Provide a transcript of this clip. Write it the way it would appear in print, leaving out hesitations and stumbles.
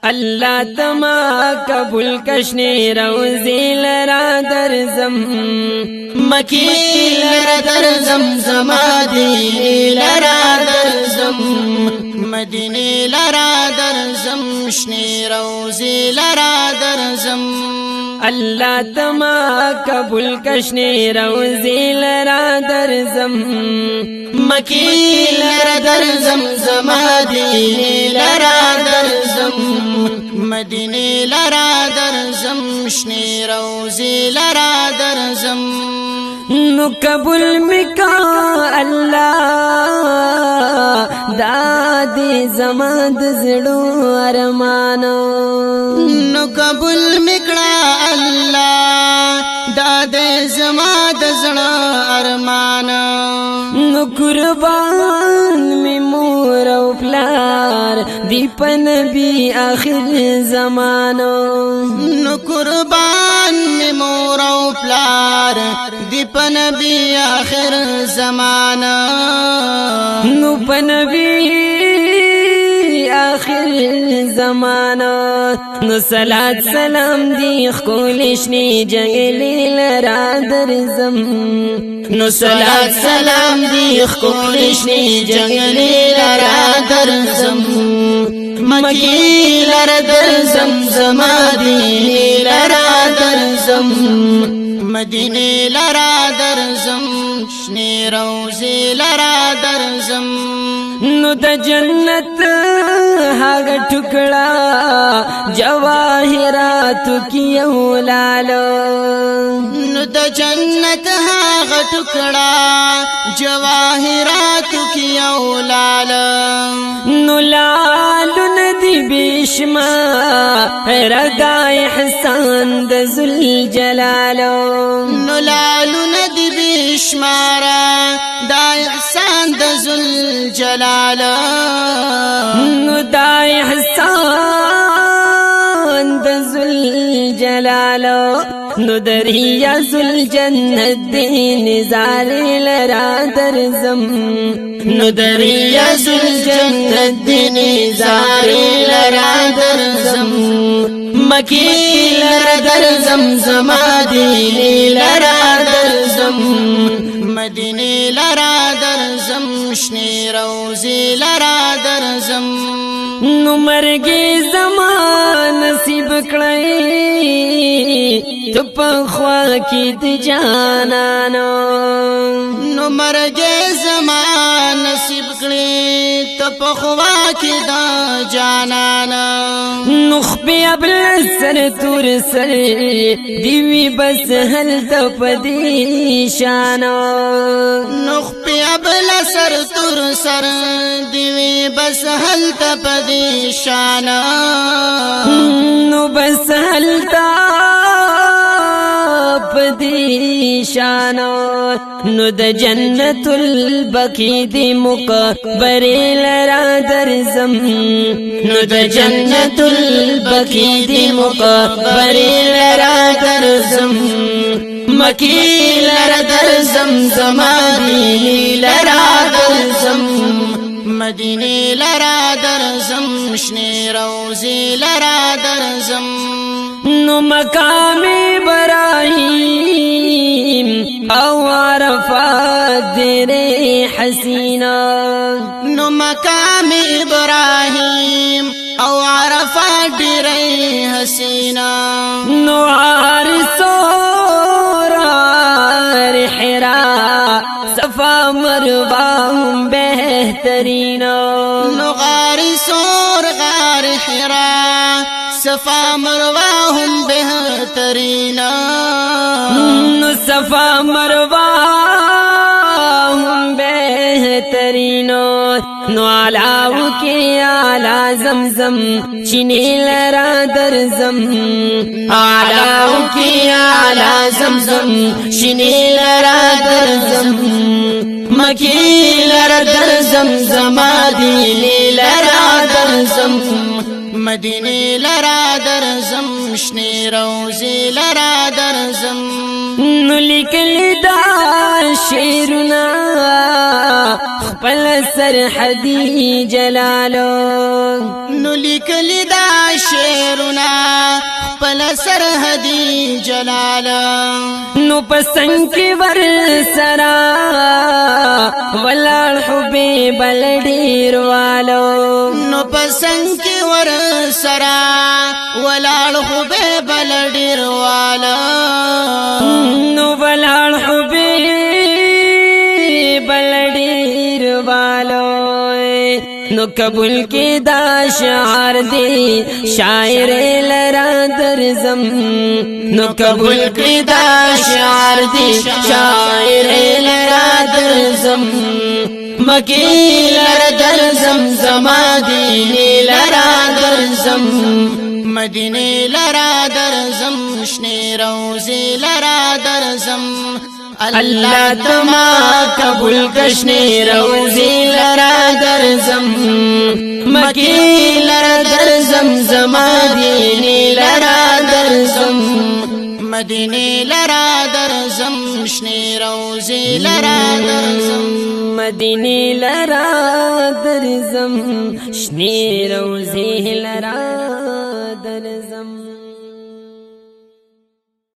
الله تما قبول کشنی روزی لرا درزم، مکی لرا درزم، زما دی لرا درزم، مدینه لرا درزم، شنی روزی لرا درزم. الله تما قبول کشنی روزی لرا درزم، مکی لرا درزم، زما دی لرا درزم، مدینه لرا درزم، شنی روزی لرا درزم. نو قبول میکا الله دا دې زما د زړو ارمان، نو قبول میکړه الله دا دې زما د زړه ارمان. نو قربان می مور او پلار دی په نبی اخر زمانو، نو قربان می مور او پلار دی په نبی اخر زمانہ، نو په نبی اخر زمانہ. نو صلات سلام دی خکولشنی جنگلی لرا درزم، نو صلات سلام دی خکولشنی جنگلی لرا درزم، مکی لرا درزم، زما دی لرا درزم، مدینه لرا درزم، شنی روزی لرا درزم. نو د جنت هغه ټکړه جواهرات کی یو لالو، نو د جنت هغه ټکړه جواهرات کی یو لالو، نو لالو ندی بشما ردا احسان د ذل جلالو، نو لالو ندی بشمارا دا احسان د ذل جلال، نو دا احسان د ذل جلال. نو دریا ذل جنت دی نزار لرا درزم، نو دریا ذل جنت دی نزار لرا درزم، مکی لرا درزم، زما دی لرا درزم، مدینه لرا درزم، شنی روزی لرا درزم. نو مرګي زما نصیب کړی ته په خوا کې د جانانو، نو مرګي زما نصیب کړی ته په خوا کې د جانانو، نو خپل ابل سر تور سر دیوی بس هل ته پدی شانو، نو خپل ابل سر تور سر دیوی بس هل ته پدی شانو، نو بس هل ته پدی شانو. نو د جنت البقی دی مقبره لرا درزم، نو د جنت البقی دی مقبره لرا درزم، مکی لرا درزم، زما دی لرا درزم، مدینه لرا درزم، شنی روزی لرا درزم. نو مقام ابراهیم او عرفات دې حسینا، نو مقام ابراهیم او عرفات ډېر حسینا، نو عارسور حرا صفا مروه هم بهترین، نو غار سور غار حرا صفا مروه هم بهترین، نو صفا مروه هم بهترین. نو علاو کې اعلی زمزم چینه لرا درزم، علاو کې اعلی زمزم چینه لرا درزم، مکی لرا درزم، زما دی لرا درزم، مدینه لرا درزم، شنی روزی لرا درزم. نو لیکل دا شعرونه خپل سرحدي جلالو، نو لیکل دا خپل سرحدي جلال. نو پسنګ کې ور سرا ولاړ حبیب ډیر والو. نو پسنګ کې ور سرا ولاړ حبیب ډیر والو. نو ولاړ حبیب ډیر والو. نو قبول کې دا شعار دی شاعر لرا درزم. نو قبول کې دا شعار دی شاعر لرا درزم. مکی لر درزم، زما دیني لرا درزم. مدینه لرا درزم، شنه روزي لرا درزم. الله تما قبول کشنی روزی لرا درزم. مکی لرا درزم، زما دینی لرا درزم. مدینه لرا درزم، شنه روزي لرا درزم. مدینه لرا درزم، شنی روزی لرا درزم.